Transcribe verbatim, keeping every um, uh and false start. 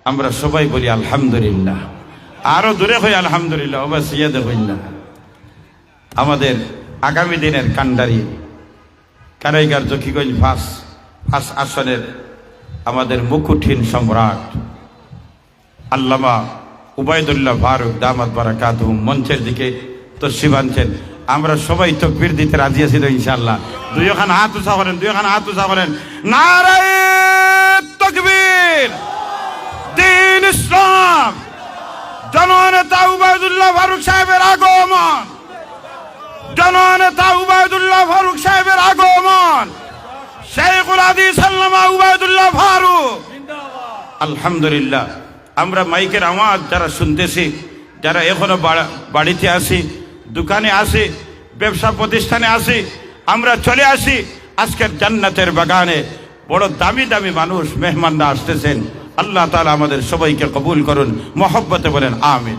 আমরা সবাই বলি আলহামদুলিল্লাহ। আরো জোরে কই আলহামদুলিল্লাহ, ওবা সিয়া দেখইন না। আমাদের আগামী দিনের কান্ডারি, কানাইঘাট জকিগঞ্জ পাঁচ, পাঁচ আসনের আমাদের মুকুটহীন সম্রাট আল্লামা উবায়দুল্লাহ ফারুক দামাত বারাকাতুহুম মঞ্চের দিকে তশরিফ আনছেন। আমরা সবাই তকবীর দিতে রাজি আছি তো ইনশাআল্লাহ? দুইওখান হাত উঁচা করেন, দুইওখান হাত উঁচা করেন। নারায়ে তকবীর, দ্বীন ইসলাম, জননেতা উবায়দুল্লাহ ফারুক সাহেবের আগমন, জননেতা উবায়দুল্লাহ ফারুক সাহেবের আগমন, শেখুল হাদিস আল্লামা উবায়দুল্লাহ ফারুক। আলহামদুলিল্লাহ, আমরা মাইকের আওয়াজ যারা শুনতেছি, যারা এখনো বাড়া-, বাড়িতে আছি, দোকানে আছি, ব্যবসা প্রতিষ্ঠানে আছি, আমরা চলে আসি আজকের জান্নাতের বাগানে। বড় দামি দামি মানুষ, মেহমানরা আসতেছেন। আল্লাহ তাআলা আমাদের সবাইকে কবুল করুন, মহব্বতে বলেন আমিন।